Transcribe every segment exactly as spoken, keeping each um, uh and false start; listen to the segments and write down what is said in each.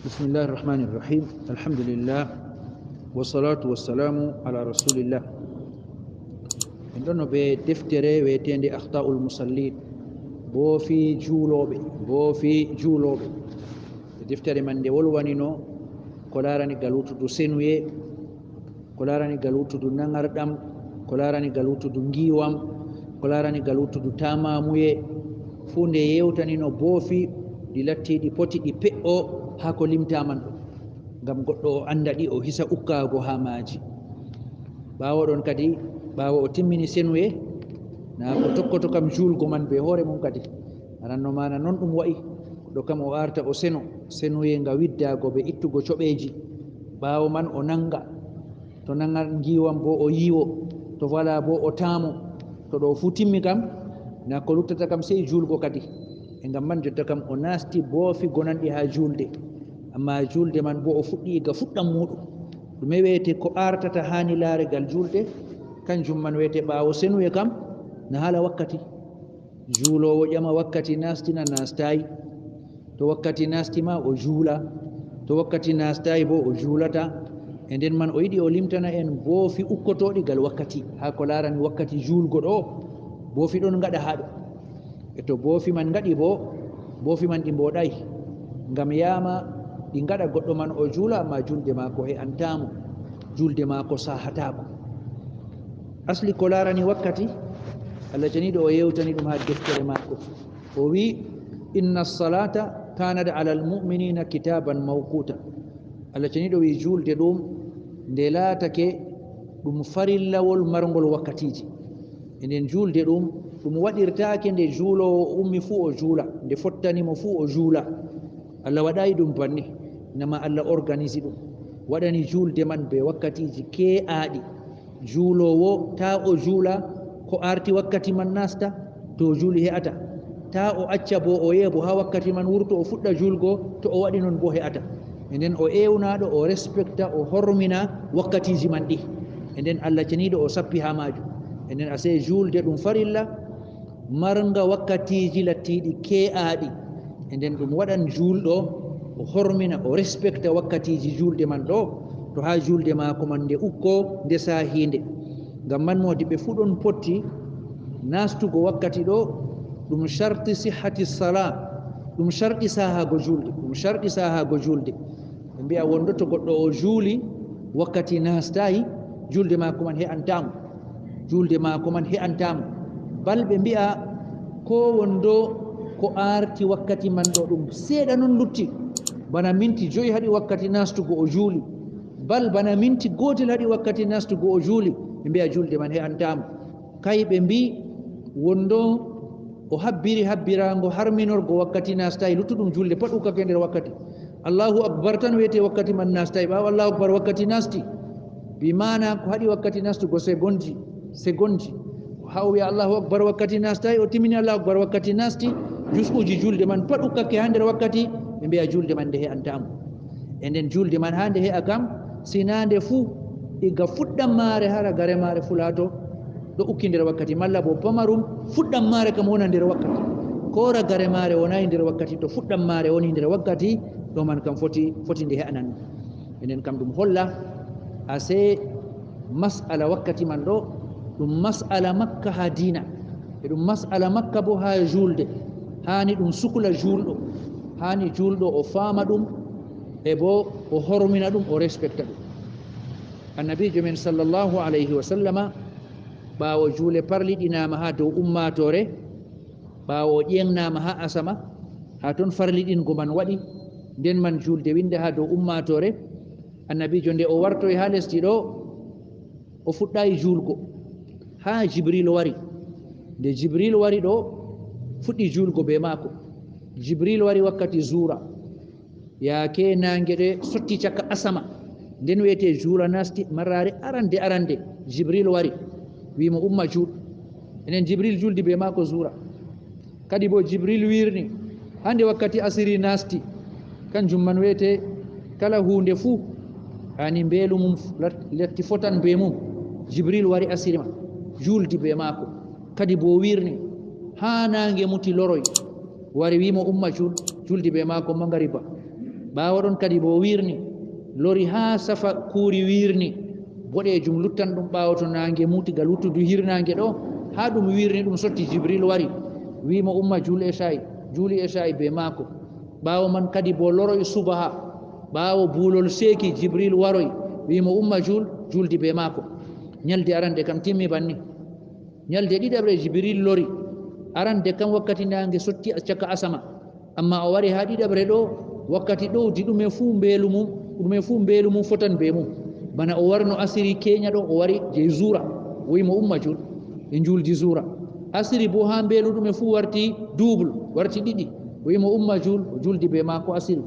Bismillahi irrahmani irrahim. Alhamdulillah. Wassalatu wassalamu ala rasulillah. En ɗonno ɓe deftere weeteende Akhtaul Musallin, boofi juulooɓe, boofi juulooɓe. E deftere man nde wolwanino ko laarani galutudu senuye, ko laarani galutudu naŋarɗam, ko laarani galutudu ngiiwam, ko laarani galutudu tamamuye. Fuu nde yewtanino boofi ɗi lattiiɗi poti ɗi pe'o haa ko limta man ɗo, ngam goɗɗo o annda ɗi, o hisa ukkaago haa maaji. Ɓaawo ɗon kadi, ɓaawo o timmini senuye, na ko tokkoto kam juulgo man be hoore mum kadi. Aranno maana non ɗum wa'i, goɗɗo kam o arta o seno, senuye nga widdaago be ittugo coɓeeji. Ɓaawo man o nanga, to naŋa ngiiwam bo o yiiwo, to wala bo o taamo. To ɗo fuu timmi kam, na ko luttata kam sey juulgo kadi. E ngam man jotta kam o naasti boofi gonanɗi haa juulde. Amma juulde man bo o fuɗɗi iga fuɗɗam muuɗum. Ɗume weete ko artata haa ni laaregal juulde? Kanjum man weete ɓaawo senuye kam, na haala wakkati. Juuloowo ƴama wakkati naasti na naastaayi. To wakkati naasti ma o juula. To wakkati naastaayi bo o juulata. E nden man o yiɗi o limtana en boofi ukkotooɗi gal wakkati. Haa ko laarani wakkati juulgo ɗo, boofi ɗon ngaɗa haa ɗo. E to boofi man ngaɗi bo, boofi man ɗi mbooɗaay. Ngam yaama ɗi ngaɗa goɗɗo man o juula, amma juulde maako he'antaamo. Juulde maako saahataako. Asli ko laarani wakkati, Allah ceniiɗo o yewtani ɗum haa deftere maako. O wi'i, "Inna salata kanat ala almu'minina kitaban mawquta." Allah ceniiɗo wi'i, "Juulde ɗum nde laatake ɗum farillawol marngol wakkatiiji." E nden juulde ɗum, ɗum waɗirtaake nde juuloowo ummi fuu o juula, nde fottani mo fuu o juula. Allah waɗaay ɗum banni, nama Allah organisi ɗum, waɗani juulde man be wakkatiiji ke'aaɗi. Juuloowo, taa o juula ko arti wakkati man naasta, to o juuli he'ata. Taa o acca bo o yeebo haa wakkati man wurto o fuɗɗa juulgo, to o waɗi non bo he'ata. E nden o ewnaaɗo, o respekta, o hormina wakkatiiji man ɗi. E nden Allah ceniiɗo o sappi haa maajum. E nden asee juulde ɗum farilla, marnga wakkatiiji lattiiɗi ke'aaɗi. E nden ɗum waɗan juulɗo, o hormina, o respekta wakkatiiji juulde man ɗo, to haa juulde maako man nde ukko, nde saahiinde. Ngam man moodiɓɓe fuu ɗon potti naastugo wakkati ɗo, ɗum sharti sihhati sala, ɗum sharti saahaago juulde, ɗum sharti saahaago juulde. Ɓe mbi'a wondo to goɗɗo o juuli wakkati naastaayi, juulde maako man he'antaamo. Juulde maako man he'antaamo. Bal ɓe mbi'a ko wondo ko arti wakkati man ɗo ɗum seeɗa non lutti. Bana minti joyi haɗi wakkati naastugo o juuli. Bal bana minti gootel haɗi wakkati naastugo o juuli. Ɓe mbi'a juulde man he'antaamo. Kay ɓe mbi'i wondo o habbiri habbiraango harminorgo wakkati naastaayi, luttuɗum juulde pat ukkake nder wakkati. Allahu akbar tan wiyete wakkati man naastaayi. Ɓaawo Allahu akbar wakkati naasti. Bi maana ko haɗi wakkati naastugo segonji, segonji. Haa o wi'a Allahu akbar wakkati naastaayi, o timmini Allahu akbar wakkati naasti, jus'uuji juulde man pat ukkake haa nder wakkati, ɓe mbi'a juulde man nde he'antaamo. E nden juulde man haa nde he'a kam, sinaa nde fuu, iga fuɗɗam maare haa ragare maare fuu laato ɗo ukki nder wakkati, malla bo pamarum, fuɗɗam maare kam wona nder wakkati. Ko ragare maare wonaay nder wakkati, to fuɗɗam maare woni nder wakkati, ɗo man kam foti, foti nde he'anan. Enen kam ɗum holla, asee mas'ala wakkati man ɗo, ɗum mas'ala makka haa diina. E ɗum mas'ala makka bo haa juulde. Haani ɗum sukla juulɗo. Haani juulɗo o faama ɗum, e bo o hormina ɗum, o respekta ɗum. Annabiijo men sallallahu alayhi wa sallama, ɓaawo juule parliɗinaama haa dow ummaatoore, ɓaawo o ƴeeŋnaama haa asama, haa ton farliɗingo man waɗi, nden man juulde winnda haa dow ummaatoore. Annabiijo nde o wartoyi haa lesdi ɗo, o fuɗɗayi juulgo, haa Jibril wari. Nde Jibril wari ɗo, fuɗɗi juulgo bee maako. Jibril wari wakkati zuura. Yaake naange ɗe sotti caka asama, nden wi'ete zuura naasti, marraare arande arande, Jibril wari, wi'i mo, "Umma juul." Enen Jibril juuldi bee maako zuura. Kadi boo Jibril wiirni, haa nde wakkati asiri naasti. Kanjum man wi'ete kala huunde fuu, ani mbeelu mum lat-, latti fotan bee mum, Jibril wari asiri ma, juuldi bee maako. Kadi boo wiirni, haa naange muti loroy, wari wi'i mo, "Umma juul," juuldi bee maako mangariba. Ɓaawo ɗon kadi bo wirni, lori haa safa kuuri wirni, boɗeejum luttan ɗum ɓaawo to naange muuti gal wuttudu hirnaange ɗo, haa ɗum wirni ɗum sotti Jibril wari, wi'i mo umma juul esha'i, juuli esha'i be maako. Ɓaawo man kadi bo loroy subaha, ɓaawo buulol seeki Jibril waroy, wi'i mo umma juul, juuldi be maako. Nyalde arande kam timmi banni. Nyalde ɗiɗaɓre Jibril lori, arande kam wakkati naange sotti caka asama. Amma o wari haa ɗiɗaɓre ɗo, wakkati ɗowdi ɗume fuu mbeelu mum, ɗume fuu mbeelu mum fotan be mum. Bana o warno asiri keenya ɗo, o wari jey zuura, o wi'i mo umma juul, ɓe njuuldi zuura. Asiri bo haa mbeelu ɗume fuu warti duubul, warti ɗiɗi, o wi'i mo umma juul, o juuldi be maako asiri.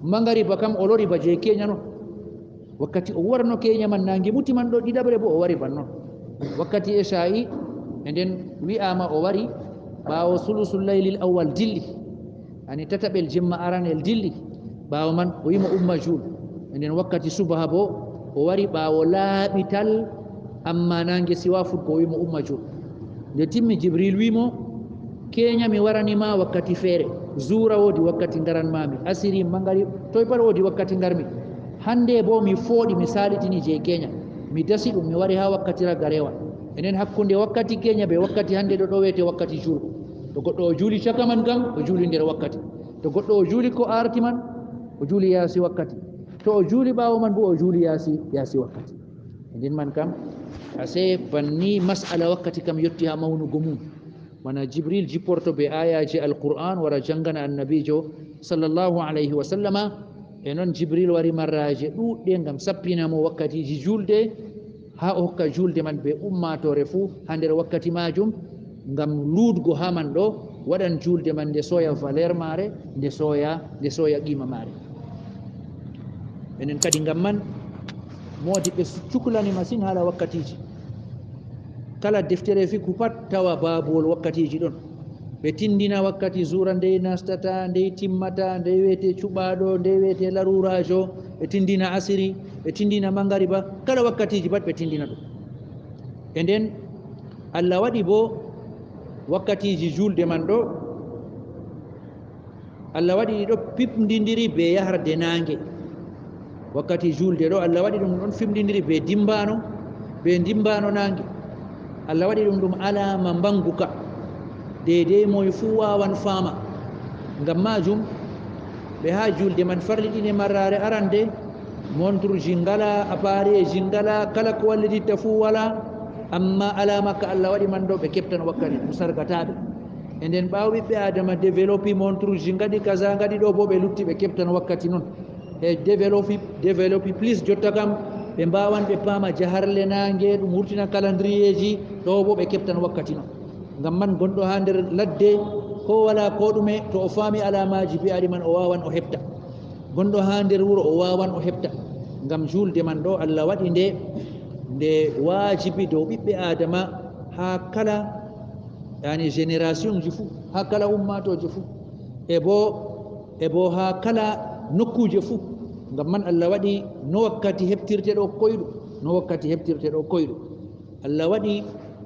Mangariba kam o lori ba jey keenya non. Wakkati o warno keenya man naange muti man ɗo, ɗiɗaɓre bo o wari ban non. Wakkati esha'i, e nden wi'aama o wari ɓaawo sulusul laylil awwal dilli, ani tataɓel jemma aranel dilli, ɓaawo man o wi'i mo umma juul. E nden wakkati subaha bo o wari ɓaawo laaɓital, amma naange siwa futgo, o wi'i mo umma juul. Nde timmi Jibril wi'i mo, keenya mi warani ma wakkati feere, zuura woodi wakkati ngaran ma mi, asiri, mangari, toy pat woodi wakkati ngarmi. Hande bo mi fooɗi, mi salitini jey keenya, mi dasi ɗum, mi wari haa wakkati ragareewa. E nden hakkunde wakkati keenya be wakkati hande ɗo, ɗo weete wakkati juulgo. To goɗɗo o juuli caka man kam, o juuli nder wakkati. To goɗɗo o juuli ko arti man, o juuli yaasi wakkati. To o juuli ɓaawo man bo, o juuli yaasi, yaasi wakkati. E nden man kam, ase banni mas'ala wakkati kam yotti haa mawnugo mum. Bana Jibril jipporto be ayaji Alqur'an wara jangana Annabiijo sallallahu alayhi wa sallama. E non Jibril wari marraje ɗuɗɗe ngam sappina mo wakkatiji julde, haa o hokka julde man be ummaatoore fuu haa nder wakkati maajum, ngam luutgo haa man ɗo waɗan julde man nde soya valeur maare, nde soya, nde soya qiima maare. Enen kadi ngam man, moodibɓe cuklani masin haala wakkatiji. Kala deftere fiqhu pat tawa baabuwol wakkatiji ɗon. Ɓe tindina wakkati zuura ndey nastata, ndey timmata, ndey weete cuɓaaɗo, ndey weete laruuraajo, ɓe tindina asiri, ɓe tindina mangariba, kala wakkatiji pat ɓe tindina ɗum. E nden, Allah waɗi bo wakkatiji julde man ɗo, Allah waɗi ɗi ɗo pipndindiri be yahrde naange. Wakkati julde ɗo, Allah waɗi ɗum ɗon fimndindiri be dimbaano, be dimbaano naange. Allah waɗi ɗum ɗum alaama mbanguka, deydey moy fuu waawan faama. Ngam maajum, ɓe haa julde man farliɗine marraare arande, monturji ngala, appareilji ngala, kala ko wallititta fuu wala, amma alaama ka Allah waɗi man ɗo, ɓe keɓtan wakkati, ɗum sargataaɓe. E nden ɓaawo ɓiɓɓe Aadama développi monturji, ngaɗi kaza, ngaɗi ɗo bo, ɓe lutti ɓe keɓtan wakkati non. E développi, développi plus jotta kam, ɓe mbaawan ɓe paama jaharle naange, ɗum wurtina calendrierji, ɗo bo ɓe keɓtan wakkati non. Ngam man gonɗo haa nder ladde, ko wala ko ɗume, to o faami alaamaaji bi'aɗi man, o waawan o heɓta. Gonɗo haa nder wuro, o waawan o heɓta. Ngam julde man ɗo, Allah waɗi nde, nde waajibi dow ɓiɓɓe Aadama haa kala, yani, générationji fuu, haa kala ummaatooje fuu, e bo, e bo haa kala nokkuuje fuu. Ngam man Allah waɗi no wakkati heɓtirte ɗo koyɗum, no wakkati heɓtirte ɗo koyɗum. Allah waɗi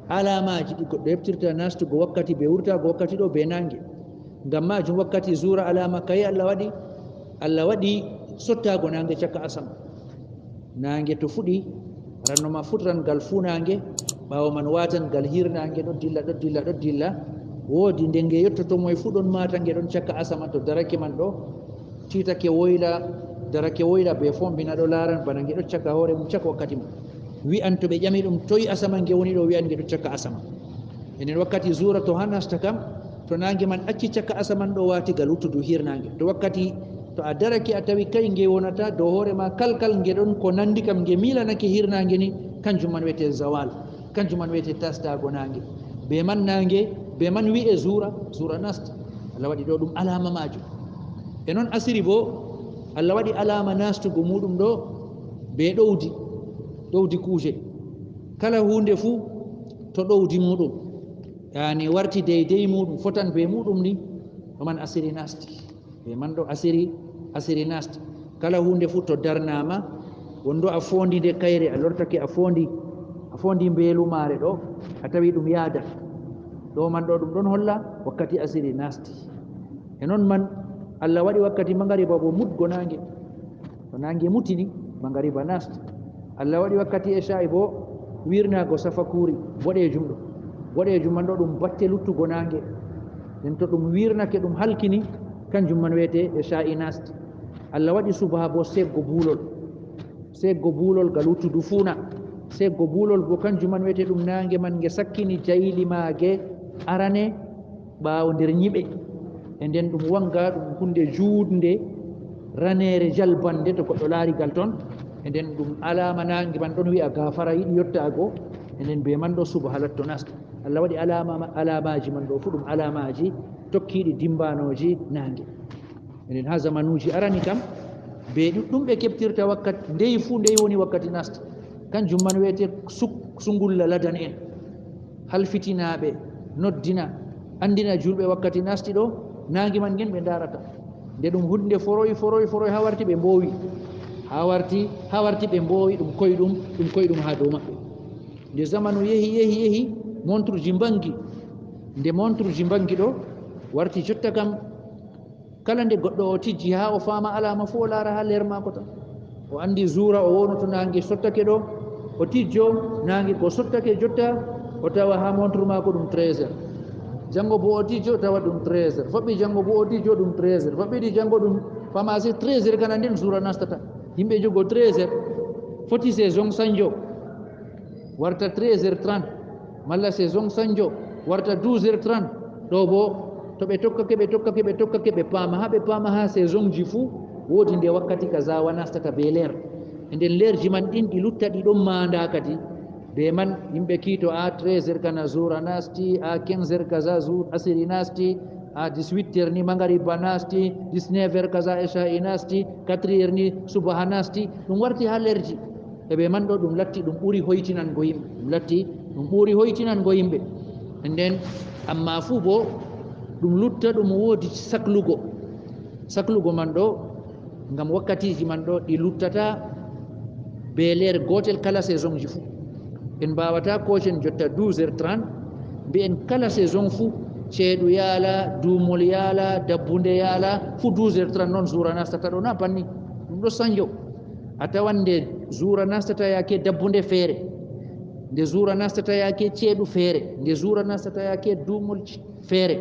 alaamaaji ɗi goɗɗo heɓtirta nastugo wakkati be wurtaago wakkati ɗo be naange. Ngam maajum wakkati zuura alaama kaye Allah waɗi? Allah waɗi sottaago naange caka asama. Naange to fuɗi, ranno ma futran ngal fuunaange, ɓaawo man waatan ngal hiirnaange, ɗo dilla, ɗo dilla, ɗo dilla. Woodi nde nge yottoto moy fuu ɗon maata, nge ɗon caka asama to darake man ɗo. Tiitake woyla, darake woyla be fombina ɗo laaran bana nge ɗo caka hoore mum, caka wakkati mum. Wi'an to ɓe ƴami ɗum, "Toy asama nge woni ɗo?" Wi'an nge ɗo caka asama. Enen wakkati zuura to haa nasta kam, to naange man acci caka asaman ɗo waati gal wuttudu hiirnaange. To wakkati, to a darake a tawi kay nge wonata dow hoore ma kalkal, nge ɗon ko nandi kam, nge miilanake hiirnaange ni, kanjum man wiyete zawal. Kanjum man wiyete tastaago naange. Be man naange, be man wi'e zuura, zuura nasti. Allah waɗi ɗo ɗum alaama maajum. E non asiri bo, Allah waɗi alaama nastugo muuɗum ɗo be ɗowdi, ɗowdi kuuje. Kala huunde fuu to ɗowdi muuɗum, yani warti deydey muuɗum, fotan be muuɗum ni, ɗo man asiri nasti. Be man ɗo asiri, asiri nasti. Kala huunde fuu to darnaama, wonɗo a foondi nde kayre, a lortake a foondi, a foondi mbeelu maare ɗo, a tawi ɗum yaadat. Ɗo man ɗo ɗum ɗon holla wakkati asiri nasti. E non man, Allah waɗi wakkati mangariba bo mutgo naange. To naange mutini, mangariba nasti. Allah waɗi wakkati esha'i bo wirnago safakuri boɗejum ɗo. Boɗejum man ɗo ɗum batte luttugo naange. Nden to ɗum wirnake ɗum halkini, kanjum man wiyete esha'i nasti. Allah waɗi subaha bo seggo bulol. Seggo bulol gal wuttudu fuuna. Seggo bulol bo kanjum man wiyete ɗum naange man nge sakkini jayli maage arane ɓaawo nder nyiɓe. E nden ɗum wanga ɗum hunde juutnde, raneere jalbande to goɗɗo laari gal ton. E nden ɗum alaama naange man ɗon wi'a gafara yiɗi yottaago. E nden be man ɗo subaha latto nasta. Allah waɗi alaama, alaamaaji man ɗo fu ɗum alaamaaji tokkiiɗi dimbaanooji naange. Enen ha zamanuuji arani kam, be ɗuɗɗum ɓe keɓtirta wakkati, ndey fu ndey woni wakkati nasti. Kanjum man wiyete suk-, sungulla ladan en. Halfitinaaɓe, noddina, anndina julɓe wakkati nasti ɗo, naange man ngen ɓe ndaarata. Nde ɗum hunde foroy, foroy, foroy, ha warti ɓe mboowi. Ha warti, ha warti ɓe mboowi, ɗum koyɗum, ɗum koyɗum ha dow maɓɓe. Nde zamanu yehi, yehi, yehi, montre ji mbangi. Nde montre ji mbangi ɗo, warti jotta kam, kala nde goɗɗo o tijji ha o faama alaama fu, o laara ha leer maako tan. O anndi zuura o wono to naange sottake ɗo, o tijjo, naange ko sottake jotta, o tawa ha montre maako ɗum treize heures. Janngo bo o tijjo, tawa ɗum treize heures. Faɓɓi janngo bo o tijjo, ɗum treize heures. Faɓɓi ɗi janngo ɗum faama se treize heures kana nden zuura nastata. Yimɓe jogo treize heures. Foti saison sanjo. Warta treize heures trente. Malla saison sanjo. Warta douze heures trente. Ɗo bo, to ɓe tokkake, ɓe tokkake, ɓe tokkake, ɓe paama. Ha ɓe paama ha saison ji fu, woodi nde wakkati kaza wa nastata be leer. E nden leerji man ɗin ɗi lutta ɗi ɗon maanda kadi. Be man, yimɓe kiito a treize heures kana zuura nasti, a quinze heures kaza zuur asiri nasti, a dix-huit heures ni mangariba nasti, dix-neuf heures kaza esha'i nasti, quatre heures ni subaha nasti, ɗum warti ha leerji. E be man ɗo ɗum latti ɗum ɓuri hoytinango yimɓe. Ɗum latti ɗum ɓuri hoytinango yimɓe. E nden, amma fu bo, ɗum lutta ɗum woodi saklugo. Saklugo man ɗo, ngam wakkatiiji man ɗo ɗi luttata be leer gootel kala saison ji fu. En mbaawata koosen jotta douze heures trente, mbi'en kala saison fu, ceeɗu yaala, duumol yaala, dabbunde yaala, fu douze heures trente noon zuura nastata ɗo, na banni. Ɗum ɗo sanjo. A tawan nde zuura nastata yaake dabbunde feere, nde zuura nastata yaake ceeɗu feere, nde zuura nastata yaake duumol ci-, feere.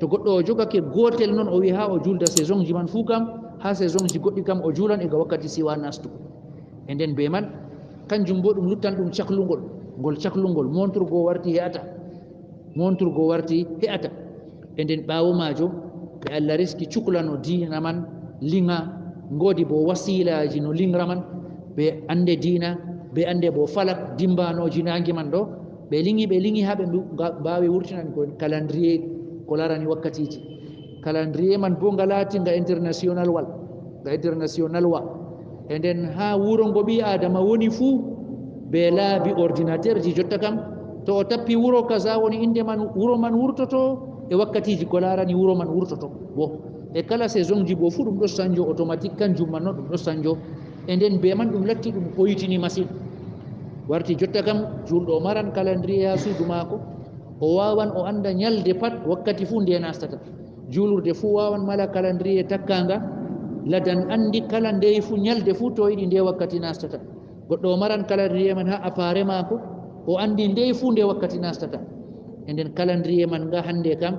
To goɗɗo o jogake gootel noon, o wi'i haa o juulda saison ji man fuu kam, haa saison ji goɗɗi kam o juulan e ga wakkati siwa nastugo. E nden bee man, kanjum boo ɗum luttan ɗum caklungol, ngol caklungol, montre go warti he'ata, montre go warti he'ata. E nden ɓaawo maajum, ɓe Allah riski cuklano diina man liŋa, ngoodi boo wasiilaaji no liŋra man, ɓe annde diina, ɓe annde boo falak, dimbaanooji naange man ɗo, ɓe liŋi, ɓe liŋi haa ɓe mbi-, nga-, mbaawi wurtinani ko calendrier ko laarani wakkatiiji. Calendrier man boo nga laati nga international wal, nga international wa. E nden haa wuro ngo ɓii Aadama woni fuu, be laabi ordinateur ji jotta kam, to o tappi wuro kaza woni innde man, wuro man wurtoto e wakkatiiji ko laarani wuro man wurtoto. Wo. E kala saison ji boo fuu ɗum ɗo sanjo automatique, kanjum man no ɗum ɗo sanjo. E nden bee man ɗum latti ɗum hoytini masin. Warti jotta kam, juulɗo o maran calendrier haa suudu maako, o waawan o annda nyalde pat wakkati fuu nde nastata. Juulurde fuu waawan mala calendrier takkaanga, ladan anndi kala ndey fuu nyalde fuu to yiɗi nde wakkati nastata. Goɗɗo o maran calendrier man haa appareil maako, o anndi ndey fuu nde wakkati nastata. E nden calendrier man nga hannde kam,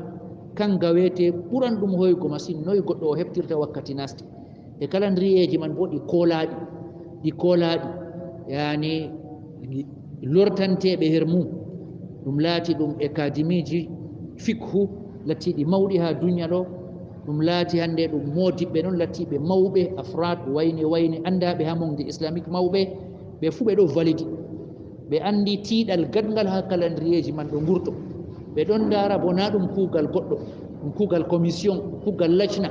kan nga wiyete ɓuran ɗum hoygo masin, noy goɗɗo o heɓtirta wakkati nasti. E calendrier ji man boo ɗi koolaaɗi, ɗi koolaaɗi, yaani lortanteeɓe her mum. Ɗum laati ɗum akademiiji fikhu lattiiɗi mawɗi haa duniya ɗo. Ɗum laati hannde ɗum moodiɓɓe noon lattiiɓe mawɓe, afraad, wayne, wayne, anndaaɓe haa monde islamique mawɓe, ɓe fuu ɓe ɗo validi. Ɓe anndi tiiɗal gaɗngal haa calendrier ji man ɗo ngurto. Ɓe ɗon ndaara bo naa ɗum kuugal goɗɗo, ɗum kuugal commission, kuugal lajna.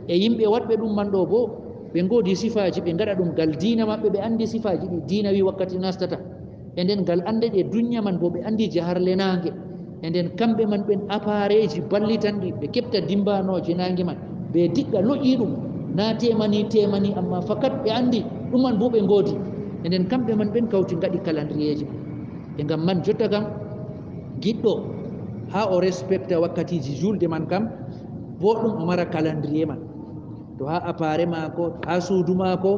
E yimɓe waɗɓe ɗum man ɗo bo, ɓe ngoodi sifaaji, ɓe ngaɗa ɗum gal diina maɓɓe, ɓe anndi sifaaji ɗi diina wi wakkati nastata. E nden ngal annde ɗe dunya man bo, ɓe anndi jaharle naange. E nden kamɓe man ɓen appareil ji ballitanɗi, ɓe keɓta dimbaanooje naange man, ɓe diɗɗa loƴƴi ɗum, naa temani, temani, amma fakat ɓe anndi ɗum man bo ɓe ngoodi. E nden kamɓe man ɓen kawti ngaɗi calendrier ji man. E ngam man jotta kam, giɗɗo haa o respecta wakkatiiji juulde man kam, booɗɗum o mara calendrier man. To haa appareil maako, to haa suudu maako,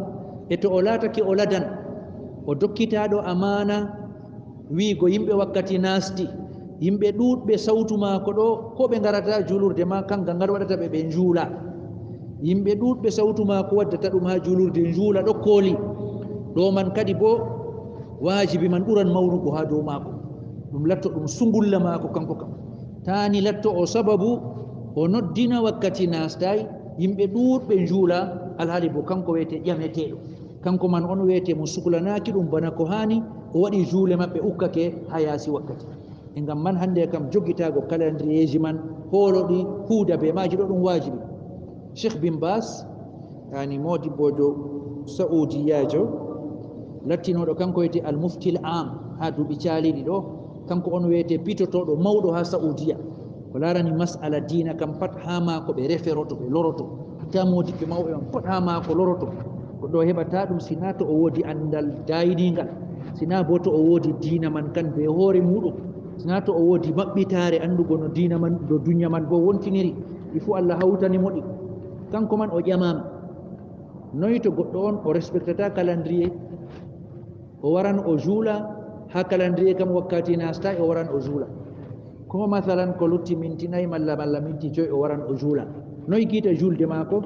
e to o laatake o ladan, o dokkitaaɗo amaana wiigo yimɓe wakkati naasti, yimɓe ɗuuɗɓe sawtu maako ɗo, ko ɓe ngarata juulurde ma, kanga ngal waɗata ɓe, ɓe njuula. Yimɓe ɗuuɗɓe sawtu maako waddata ɗum haa juulurde njuula ɗo kooli. Ɗo man kadi boo, waajibi man ɓuran mawnugo haa dow maako. Ɗum latto ɗum sungulla maako kanko kam. Taani latto o sababu o noddina wakkati naastay yimɓe ɗuuɗɓe njuula, alhaali bo kanko wiyete ƴameteeɗo. Kanko man on wiyete mo suklanaaki ɗum bana ko haani, o waɗi juule maɓɓe ukkake haa yaasi wakkati. E ngam man hannde kam jogitaago kalandiriyeeji man, hooloɗi, huuda bee maaji ɗo ɗum waajibi. Sheikh bin Bas, yani moodibboojo Sa'uudiyaajo, lattinooɗo kanko wiyete Al-Mufti Al-Am haa duuɓi caaliiɗi ɗo, kanko on wiyete pitotooɗo mawɗo haa Sa'uudiya. Ko laarani mas'ala diina kam pat haa maako ɓe referoto, ɓe loroto. Hatta moodiɓɓe mawɓe man pat haa maako loroto. Goɗɗo o heɓataa ɗum sinaa to o woodi anndal daayniingal, sinaa boo to o woodi diina man kan bee hoore muuɗum, sinaa to o woodi maɓɓitaare anndugo no diina man, no dunya man boo wontiniri. Ɗi fuu Allah hawtani mo ɗi. Kanko man o ƴamaama. Noy to goɗɗo on o respectata calendrier, o waran o juula, haa calendrier kam wakkati nastaay, o waran o juula. Ko masalan ko lutti minti nayi malla, malla minti joy, o waran o juula. Noy kiita juulde maako?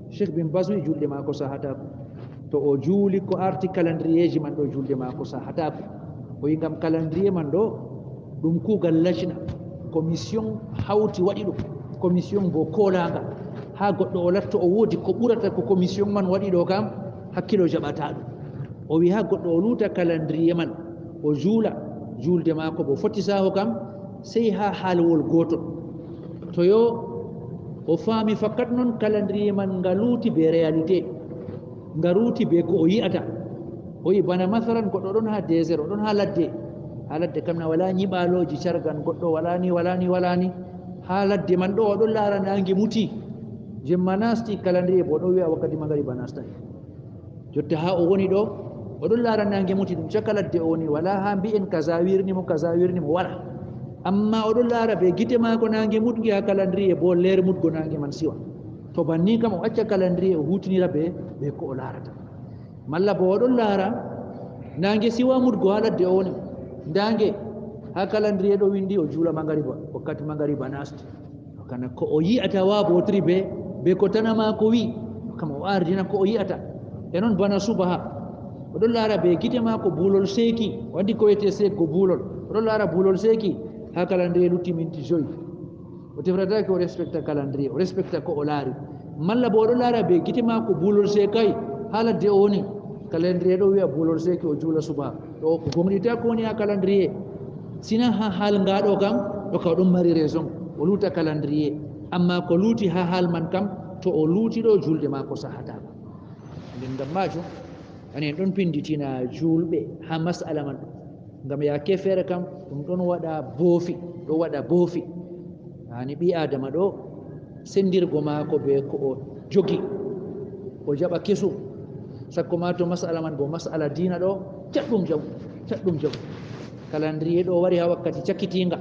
Sheikh bin Bas wi juulde maako sahataako. To o juuli ko arti calendrierji man ɗo, juulde maako sahataako. O wi ngam calendrier man ɗo, ɗum kuugal lajna. Commission hawti waɗi ɗum. Commission bo koolaanga. Haa goɗɗo o latto o woodi ko ɓurata ko commission man waɗi ɗo kam, hakkilo jaɓataa ɗum. O wi haa goɗɗo o luuta calendrier man, o juula, juulde maako bo foti saaho kam, sey haa haalwol gootol. To yo o faami fakat non calendrier man nga luuti be réalité, nga luuti be ko o yi'ata. O yi bana masalan goɗɗo ɗon haa désert, o ɗon haa ladde. Haa ladde kam na walaa nyiɓaalooji cargan goɗɗo, walaa ni, walaa ni, walaa ni. Haa ladde man ɗo o ɗon laara naange muti. Jemma nasti calendrier bo o ɗon wi'a wakkati magariba nastay. Jotta haa o woni ɗo, o ɗon laara naange muti ɗum caka ladde o woni, walaa haa mbi'en kaza wirni mo, kaza wirni mo, walaa. Amma o ɗon laara be gite maako naange mutnge haa calendrier bo leer mutgo naange man siwa. To banni kam o acca calendrier o huutinira be, be ko o laarata. Malla bo o ɗon laara naange siwa mutgo haa ladde o woni. Ndaange haa calendrier ɗo windi o juula magariba, wakkati magariba nasti. Kana ko o yi'ata wa botiri be, be ko tana maako wi, kam o ardina ko o yi'ata. E non bana subaha. O ɗon laara be gite maako buulol seeki, o andi ko wiyete seekgo buulol. O ɗon laara buulol seeki haa calendrier lutti minti joy. O tefrataake o respecta calendrier, o respecta ko o laari. Malla bo o ɗon laara be gite maako buulol seekay haa ladde o woni. Calendrier ɗo wi'a buulol seeki o juula subaha. Ɗo ko gomɗita ko woni haa calendrier. Sina haa hal ngaɗo kam, ɗo ka o ɗon mari raison. O luuta calendrier. Amma ko luuti haa hal man kam, to o luuti ɗo juulde maako sahataako. Nden ngam maajum, ani en ɗon pinditina juulɓe haa mas'ala man. Ngam yaake feere kam, ɗum ɗon waɗa boofi, ɗo waɗa boofi. Ani ɓii Aadama ɗo, sendirgo maako be ko o jogi, o jaɓa kesum. Sakko ma to mas'ala man bo mas'ala diina ɗo, caɗɗum jaɓu, caɗɗum jaɓu. Calendrier ɗo wari haa wakkati cakkitiinga.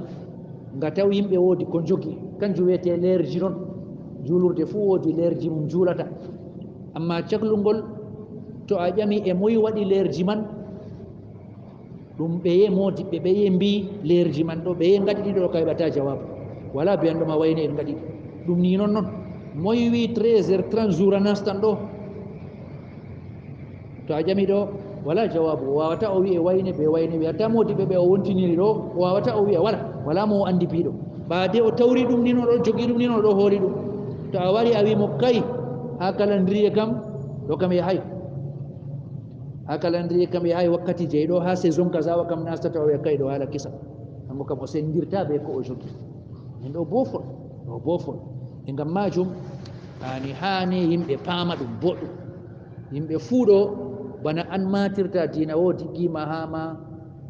Nga taw yimɓe woodi ko jogi, kanjum wiyete leerji non. Juulurde fuu woodi leerji mum juulata. Amma caklungol, to a ƴami e moy waɗi leerji man, ɗum ɓeye moodiɓɓe, ɓeye mbi leerji man ɗo, ɓeye ngaɗi ɗiɗo ɗo, ka heɓata jawaabu. Wala biyanɗo ma wayne en ngaɗi ɗum ni non non. Moy wi treize heures trente jours a nastan ɗo? To a ƴami ɗo, wala jawaabu. O wawata o wi'e wayne be wayne, wi hatta moodiɓɓe ɓe o wontiniri ɗo, o wawata o wi'a wala, wala mo o andi piɗo. Ɓaade o tawri ɗum ni non ɗo, jogi ɗum ni non ɗo, hooli ɗum. To a wari a wi mo kay, haa calendrier kam, ɗo kam yahay. Haa calendrier kam yahay wakkati jey ɗo, haa saison kaza wa kam nastata, o wi'a kay ɗo haala kisa. Kanko kam o sendirta be ko o jogi. En ɗo boofol, ɗo boofol. E ngam maajum, ani haani yimɓe paama ɗum boɗɗum. Yimɓe fuu ɗo, bana an matirta diina wo diggima haa ma,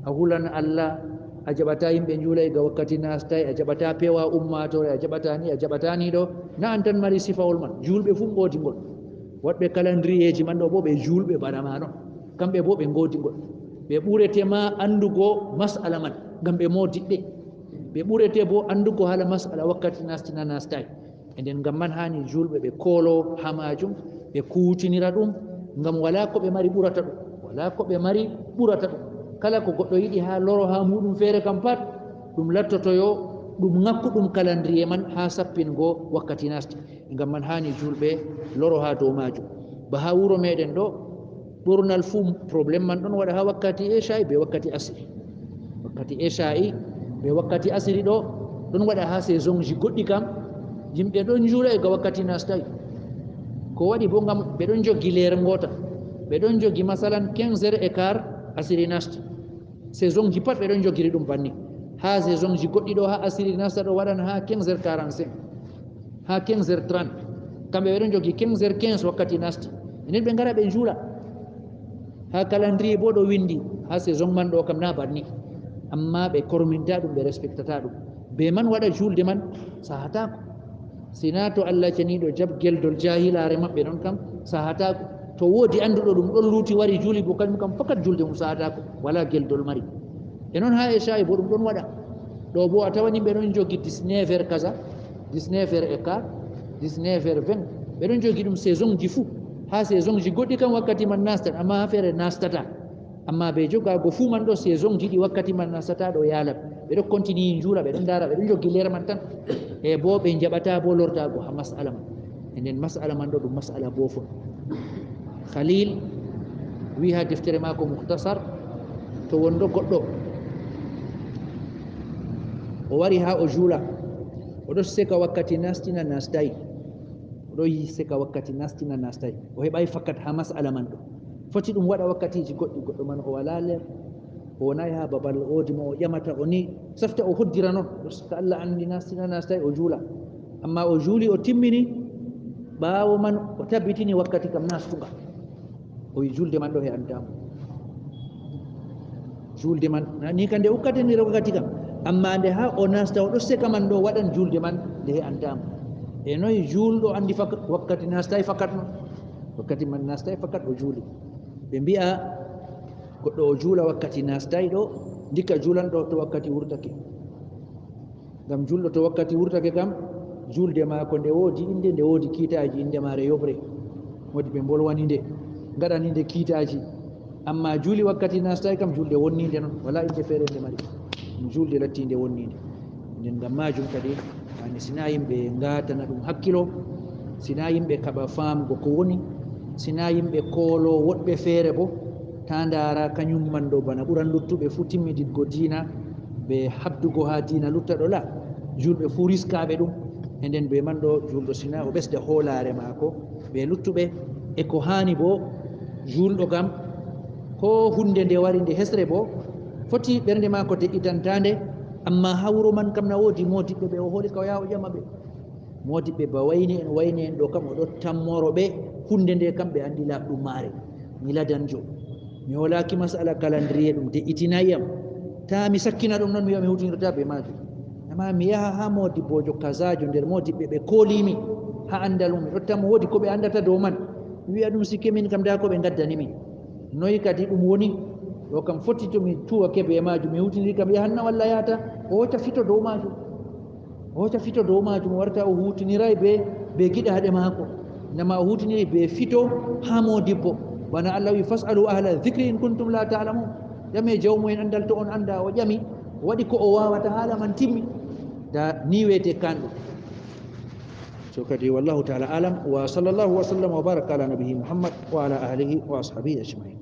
a hulan Allah, a jaɓata yimɓe njuula iga wakkati nastay, a jaɓata pewa ummaatoore, a jaɓata ni, a jaɓata ni ɗo. Na an tan mari sifawol man, juulɓe fuu ngoodi ngol. Waɗɓe calendrierji man ɗo bo ɓe juulɓe bana ma non. Kamɓe bo ɓe ngoodi ngol. Ɓe ɓurete ma andugo mas'ala man, ngam ɓe moodiɓɓe. Ɓe ɓurete bo andugo haala mas'ala wakkati nasti na nastay. E nden ngam man haani juulɓe ɓe koolo haa maajum, ɓe kuutinira ɗum, ngam walaa ko ɓe mari ɓurata ɗum. Walaa ko ɓe mari ɓurata ɗum. Kala ko goɗɗo yiɗi haa loro haa muuɗum feere kam pat, ɗum lattoto yo ɗum ŋakku ɗum kalandiriye man haa sappingo wakkati naasti. Ngam man haani juulɓe loro haa dow maajum. Ba haa wuro meeɗen ɗo, ɓurnal fuu problème man ɗon waɗa haa wakkati ecaa'i bee wakkati asiri. Wakkati ecaa'i bee wakkati asiri ɗo ɗon waɗa haa saisonji goɗɗi kam, yimɓe ɗon njuula e ga wakkati nastaay. Ko waɗi boo ngam ɓe ɗon njogi leer ngoota. Ɓe ɗon njogi masalan quinze heures et quart asiri nasti. Saisonji pat ɓe ɗon njogiri ɗum banni. Haa saisonji goɗɗi ɗo haa asiri nasta ɗo waɗan haa quinze heures quarante-cinq. Haa quinze heures trente. Kamɓe ɓe ɗon njogi quinze heures quinze wakkati nasti. Nden ɓe ngara ɓe njuula. Haa calendrier boo ɗo winndi, haa saison man ɗo kam na banni. Ammaa ɓe korminta ɗum, ɓe respectata ɗum. Bee man waɗa juulde man sahataako. Si naa to Allah ceniiɗo jaɓ geldol jaahilaare maɓɓe ɗon kam sahataako. To woodi annduɗo ɗum ɗon luuti wari juuli boo kanjum kam fakat juulde mum sahataako. Walaa geldol mari. E non haa ecaa'i boo ɗum ɗon waɗa. Ɗo boo a tawani ɓe ɗon njogi dix-neuf heures kaza, dix-neuf heures et quart, dix-neuf heures vingt. Ɓe ɗon njogi ɗum saisonji fuu. Haa saisonji goɗɗi kam wakkati man nastan, ammaa haa feere nastataa. Ammaa bee jogaago fuu man ɗo saisonji ɗi wakkati man nastataa ɗo yaalan. Ɓe ɗo continue njuula, ɓe ɗon ndaara, ɓe ɗon njogi leer man tan. E boo ɓe njaɓataa boo lortaago haa mas'ala man. E nden mas'ala man ɗo ɗum mas'ala boofol. Khalil wi'i haa deftere maako Mukhtasar, to wonɗo goɗɗo o wari haa o juula, o ɗo seka wakkati nasti na nastaay, o ɗo yi seka wakkati nasti na nastaay, o heɓaay fakat haa mas'ala man ɗo. Foti ɗum waɗa wakkatiiji goɗɗi, goɗɗo man o walaa leer, o wonaay haa babal, o woodi mo o ƴamata, o ni safta o hoddira non, parce que Allah anndi nasti na nastaay, o juula. Ammaa o juuli, o timmini, ɓaawo man o tabbitini wakkati kam nastunga. O wi juulde man ɗo he'antaa mo. Juulde man, na ni ka nde ukkata ni wakkati kam. Ammaa nde haa o nasta, o ɗo seka man ɗo waɗan juulde man, nde he'antaa mo. E noy juulɗo anndi fak-, wakkati nastaay fakat non? Wakkati man nastaay fakat o juuli. Ɓe mbi'a goɗɗo o juula wakkati nastaay ɗo, ndikka juulan ɗo to wakkati wurtake. Ngam juulɗo to wakkati wurtake kam, juulde maako nde woodi innde, nde woodi kiitaaji, innde maare yoɓre. Moodi ɓe mbolwani nde, ngaɗani nde kiitaaji. Ammaa juuli wakkati nastaay kam, juulde wonniinde non, walaa innde feere nde mari. Ɗum juulde latti nde wonniinde. Nden ngam maajum kadi, haani si naa yimɓe ngaatana ɗum hakkilo, si naa yimɓe kaɓa faamgo ko woni, si naa yimɓe koolo woɗɓe feere boo, taa ndaara kanyum man ɗo bana ɓuran luttuɓe fuu timmiditgo diina, be habdugo haa diina lutta ɗo la, juulɓe fuu riskaaɓe ɗum. E nden bee man ɗo juulɗo si naa o ɓesda hoolaare maako bee luttuɓe, e ko haani boo juulɗo kam, koo huunde nde wari nde hesre boo, foti ɓernde maako de'itantaande, ammaa haa wuro man kam na woodi moodiɓɓe ɓe o hooli ka o yaha o ƴama ɓe. Moodiɓɓe ba wayne en, wayne en ɗo kam o ɗo tammoro ɓe huunde nde kam ɓe anndi laaɓɗum maare. Mi ladanjo. Mi hoolaaki masala calendrier ɗum de'itinaay am. Taa mi sakkina ɗum non mi wi'a mi huutinirta bee maajum. Ammaa mi yaha haa moodibboojo kazaajo nder moodiɓɓe ɓe kooliimi haa anndal mum. Mi ɗo tammo woodi ko ɓe anndata dow man. Mi wi'a ɗum sikke min kam ndaa ko ɓe ngaddani min. Noy kadi ɗum woni? Ɗo kam foti to mi tuwake bee maajum, mi huutiniri kam yahan na walla yahata? O hooca fito dow maajum. O hooca fito dow maajum, o warta o huutiniraay bee, bee giɗaaɗe maako. Nama o huutiniri bee fito haa moodibbo. Bana Allah wi, "Fas'alu ahla dhikri in kuntum la ta'lamun." Ƴame jawmu en anndal to on annda. O ƴami, o waɗi ko o waawata, haala man timmi. Da ni weete kanɗo. So kadi, wallahu ta'ala alam, wa sallallahu wa sallam wa baraka ala nabiyyi Muhammad wa ala alihi wa ashabihi ajma'in.